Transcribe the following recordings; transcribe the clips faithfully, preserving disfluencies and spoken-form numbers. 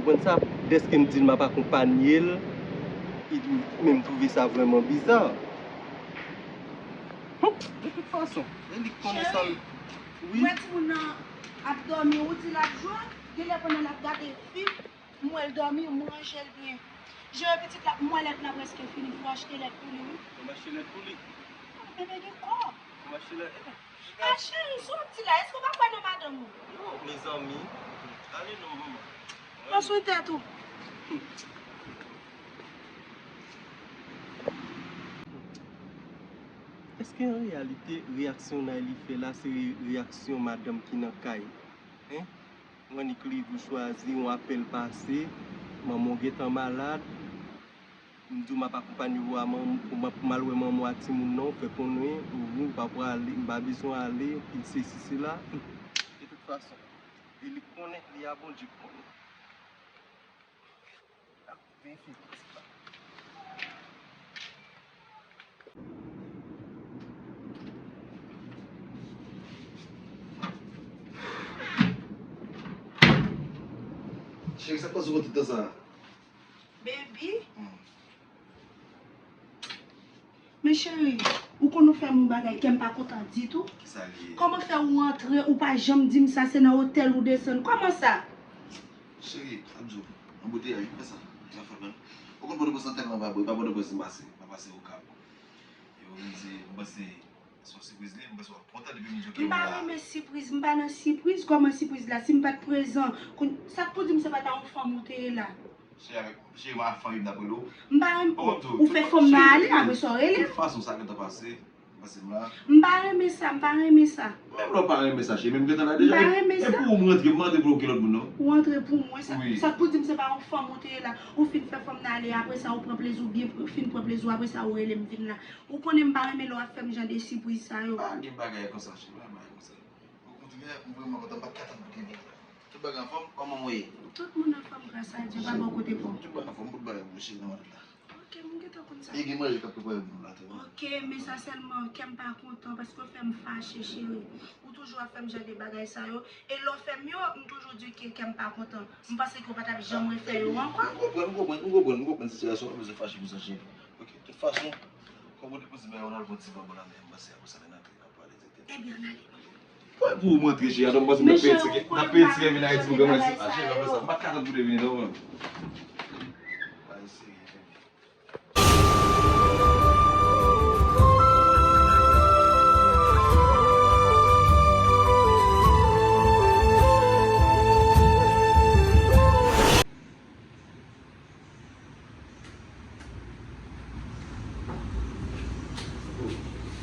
Konn sa, dèske m di l m ap akonpanye l, li twou-, men m twouve sa vrèman biza. Hum, de tout fason, e li k konnen sa l. Wi. M wè timoun nan ap dòmi, ou di l ap jwe, genlè pandan l ap gade fim, m wè l dòmi, m ranje l byen. Jere pitit la, m wè lèt la prèske fini, fò achte lèt pou li, wi. Ou achte lèt pou li? Bebe gen kòb. Ou achte lèt? Ah, cheri, sa w ap di la, èske w pa kwè nan madanm ou? Yo, mezanmi. Ale non, manman. Pran swen tèt ou. Èske an reyalite, reyaksyon Nayli fè la, se re-, reyaksyon madanm ki nan kay? Hein? Ou annik leve ou chwazi, yon apèl pase, manman w gentan malad, m di w m ap akonpanye w a manm-, pou m ap, pou m al wè manman w a timoun nan, ou fè konnen, ou, ou pa prale, m pa bezwen ale, li sesi, sela. De tout fason, e li k konnen, li a Bondye k konnen. Ap veye fè pitit la. Cheri, sa k pase w pran tout tan sa a? Baby. Hmm. Men cheri, ou konn ou fè m yon bagay, kè m pa kontan ditou. Kisa l ye? Kòman fè ou antre, ou pa janm di m sa, se nan otèl ou desann? Kòman sa? Cheri, m ap di w, anbouteya, wi, fè sa. Jan fè menm. Ou konn Pòtoprens lan tèlman pa bon, e pa Pòtoprens m pase, m pa pase Okap. E ou vin di, m panse, se yon sipriz li ye, m panse w ap kontan depi m di w ke m pa la. M pa renmen sipriz, m pa nan sipriz, kòman sipriz la, si m pa t prezan, konn, sa k pou di m se pa ta yon fanm ou te ye la? Cheri, avèk, cheri, mwen a fanmi m t ap rele w. M pa renmen, ou fè fanm nan ale, apre sa w rele m. De tout fason, sa gentan pase. Pase m la. M pa renmen sa, m pa renmen sa. Menm lè w pa renmen sa, cheri, men m gentan la deja. M pa renmen sa. E pou ou m rantre, m pa rantre pou okenn lòt moun, non. Ou rantre pou mwen, sa, sa k pou di m se pa yon fanm ou te ye la. Ou fin fè fanm nan ale, apre sa ou pran plezi w, byen pr-, fin pran plezi w, apre sa ou rele m vin la. Ou konnen m pa renmen lè w ap fè m jan de sipriz sa yo. Pa gen bagay konsa, cheri, pa gen bagay konsa. Okontrè, m vrèman kontan, m pa t ka tann pou te vini. Tout bagay anfòm? Kòman w ye? Tout moun anfòm, gras a Dye, pa bò kote pa w. Tout bagay anfòm, tout bagay bouche nan mòd la. Ok, m gentan konn sa. E gen manje k ap prepare pou nou la, tou. Ok, men sa sèlman, kè m pa kontan, paske w fè m fache, cheri. Ou toujou ap fè m jan de bagay sa yo. E lè w fè m yo, m toujou di ke kè m pa kontan. M panse ke w pa t ap janm refè yo ankò. M konprann, m konprann, m konprann, m konprann sitiyasyon an, pa bezwen fache pou sa, cheri. Ok, tout fason, kòm ou te poze bagay, ou nan bon ti bò bò la, men m panse apre sa, lè n antre, n ap pale direktèman. Ebyen, ann ale. Wè, pou ou m antre, cheri, atò m panse m t ap peye tikèt, m t ap peye tikèt vin Ayiti pou granmèsi. A, cheri, pa fè sa. M pa t ka tann pou te vini, non, mwen. Ay, serye, cheri.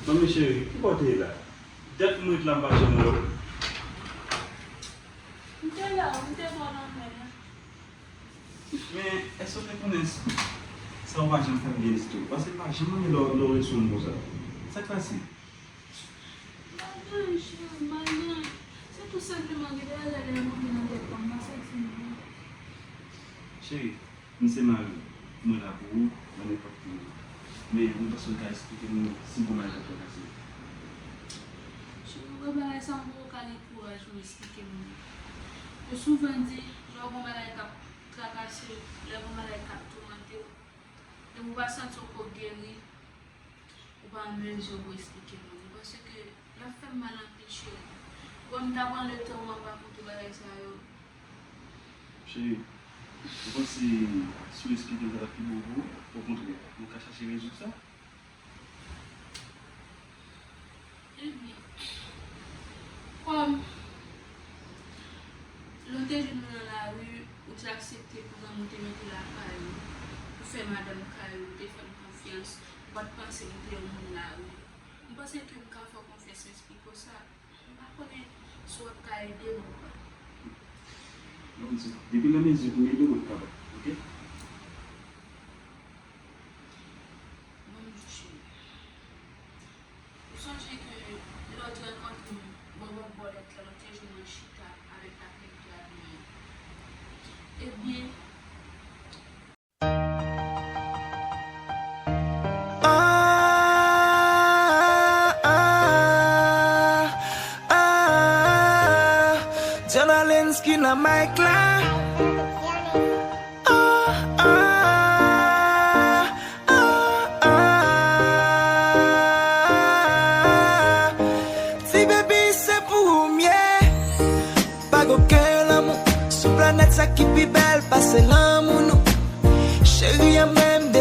Manmi cheri, ki bò w te ye la? Dat m ret la, m pa t janm wè w. M te la, m te bò lanmè a. Men, èske w te konnen sa w pa janm fè m byen ditou? Paske m pa janm renmen lè w, lè w ret sou m konsa. Sa k pase? M pa gen anyen, cheri, m pa gen anyen. Se tou senpleman gen de bagay la moute nan tèt pa m, m pa santi m byen. Cheri, m se mari w. Mwen la pou ou, nan nenpòt ki moman. Men, m panse w ka esplike m si gon bagay k ap trakase w. Cheri, ou wè bagay sa m poko ka gen kouraj pou m esplike moun yo. Yo souvan di, lè w gon bagay k ap trakase w, lè w gon bagay k ap toumante w, depi w pa santi w ko geri, ou pa an mezi pou esplike moun yo. Paske y ap fè m mal anpil, cheri. Bon, m ta pran letan w, m ap rakonte w bagay sa yo. Cheri, ou panse si w esplike m sa t ap pi bon pou ou? Okontrè, nou ka chache rezoud sa. Ebyen, kòm lè w te jwenn mwen nan lari, ou te aksepte pou granmoun te mete lakay ou, pou fè madanm kay ou, ou te fè m konfyans, ou pa t panse m te yon moun lari. M panse ke m ka fè w konfyans, m esplike w sa. M pa konnen si w ap ka ede m ou pa. Bon, depi nan mezi pou m ede w, m kapab, oke? Bon, cheri. Ou sonje ke lè w te rankontre m bò bò bò lèt la, lè w te jwenn mwen chita avèk aktivite a byen. Ebyen, Ah, ah, ah, John Alens ki nan mic la.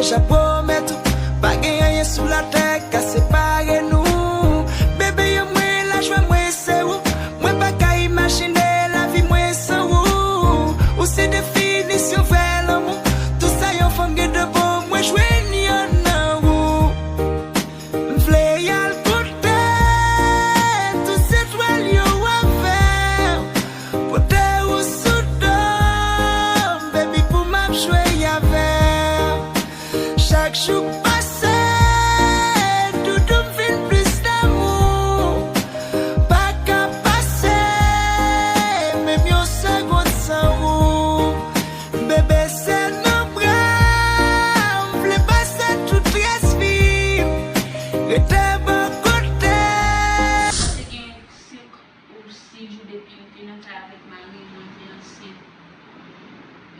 Chapo mèt ou, pa gen anyen sou latè ka separe nou. Bebe yo mwen, lajwa mwen se ou. Mwen pa ka imajine lavi mwen san ou. Ou se definisyon vrè lanmou. Tout sa yon fanm gen de bon, mwen jwenn yon nan ou. M vle y al kote tout zetwal yo avè w. Pote ou sou do m, baby, pou m ap jwe avè w. Chak jou k pase, doudou m vin plis damou. Pa ka pase menm yon segonn san ou. Bebe, se nan bra m vle pase tout rès vi m. Rete bò kote. Te gen senk ou sis jou depi m te nan kay avèk mari m, mwen te ansent.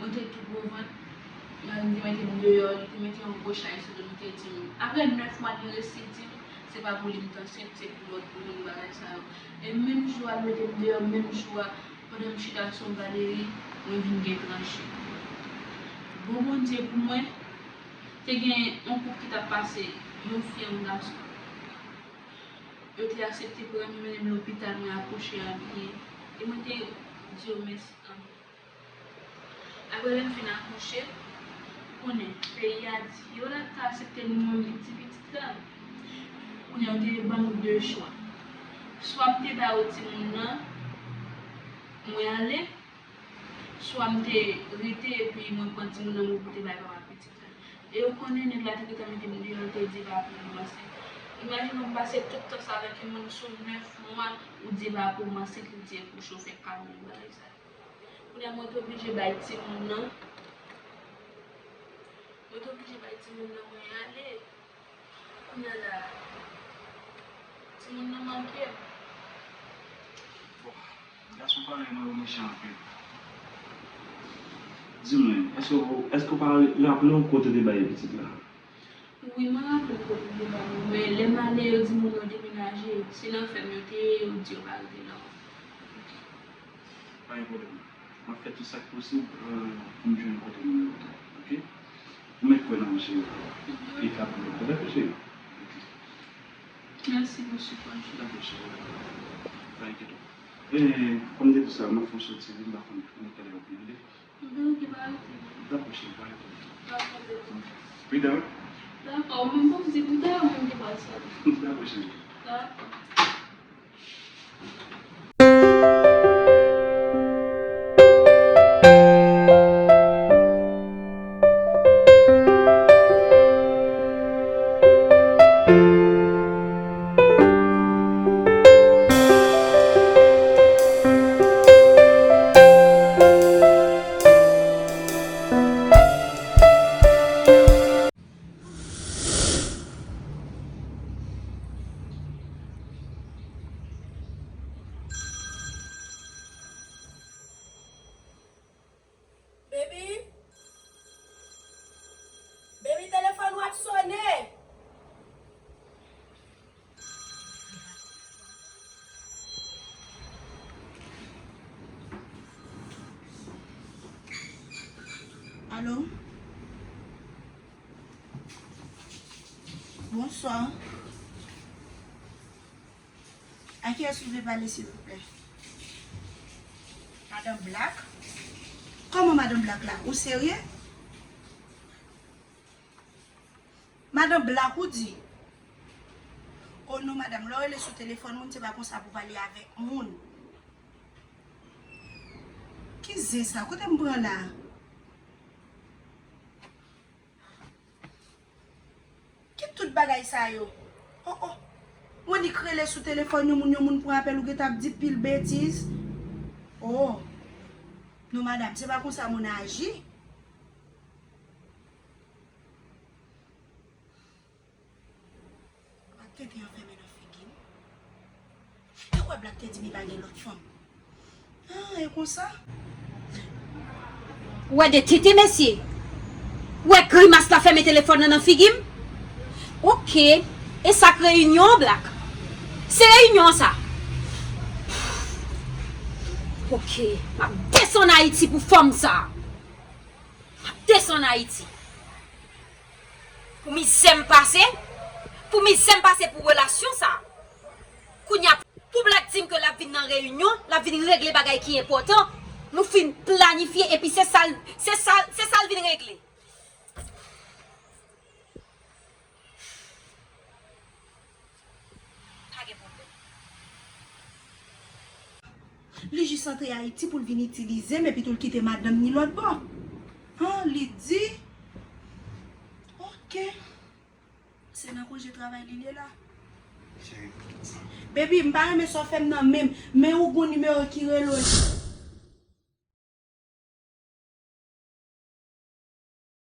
Mwen te tou gwo vant. Mari m te mete m deyò, li te mete yon gwo chay sou do m, li te di m, apre nèf mwa, li resi di m, se pa pou li m t ansent, se pou lòt moun, bagay sa yo. E menm jou a, l mete m deyò, menm jou a, pandan m chita sou yon galeri, mwen vin gen tranche. Bon Bondye pou mwen, te gen yon koup ki t ap pase, yon fi, yon gason. Yo te aksepte pran m, yo mennen m lopital, mwen akouche an byen. E mwen te di yo mèsi anpil. Apre lè m fin akouche, ou konnen, peyi a di, yo la ka aksepte nou menm li ti pitit la. Kounye a, yo te ban m de chwa. Swa m te ba yo timoun nan, mwen ale, swa m te rete epi mwen pran timoun nan mwen pote bay papa pitit la. E ou konnen nèg la te gentan mete m deyò, l te di pa pou m ansent. Imajine w m pase tout tan sa avèk yon moun sou nèf mwa, ou di pa pou m ansent, li di e pou chofè kamyon bagay sa. Kounye a mwen te oblije bay timoun nan. Mwen te oblije bay timoun nan, mwen ale. Kounye a la, timoun nan manke m. Bon, gason parèy mwen yo mechan anpil. Di mwen, èske w, èske w pa raple w kote w te bay pitit la? Wi, mwen raple m kote m te bay li, men lè m ale, yo di moun yo demenaje. Se nan fèm yo te ye, yo di yo pa rete la. Pa gen pwoblèm. M ap fè tout sa k posib, euh, pou m jwenn kote moun yo rete. Oke? Ou mèt kwè nan mwen, cheri. Mhm. E ka pou lòt. Dakò, cheri? Oke. Mèsi pou sipò, cheri. Dakò, cheri. Pa enkyete w. E, kòm m te di sa, m ap fè yon soti, m pa konn nan kilè yo pou rive. Oke, oke, pa rete. Dakò, cheri, pa enkyete w. Pa pwoblèm. Prida, wi. Dakò, ou menm pou m di prida, ou menm ki pral sòti. Dakò, cheri. Dakò. Baby? Baby, telefòn ou ap sonnen! Alo? Bonswa. A kiyès ou vle pale, silvouplè? Madanm Black? Kòman Madanm Black la? Ou serye? Madanm Black, ou di? O non, madanm, lè w rele sou telefòn moun, se pa konsa pou pale avèk moun. Ki zen sa? Kote m pran la? Ki tout bagay sa yo? O, o. Monique rele sou telefòn yon moun, yon moun pran apèl, ou gentan ap di pil betiz. O. Non, madanm, se pa konsa moun aji. Black te te anfèmen nan figi m. E w wè Black te di m li pa gen lòt fanm. Ah, e konsa? Ou wè de tete mesye? Ou wè grimas la fèmen telefòn nan nan figi m? Oke. E sa k reyinyon an, Black? Se reyinyon an sa? Oke. M ap desann Ayiti pou fanm sa. M ap desann Ayiti. Pou mizè m pase, pou mizè m pase pou relasyon sa. Kounye a, pou Black di m ke l ap vin nan reyinyon, l ap vin regle bagay ki enpòtan, nou fin planifye epi se sa l, se sa l, se sa l vin regle. Pa gen pwoblèm. Li jis antre Ayiti pou l vin itilize m epi tou l kite madanm ni lòt bò. Han, li di. Ok. Se nan konje travay li ye la. Cheri. Baby, m pa renmen sa w fè m nan, men, men ou gon nimewo ki rele w.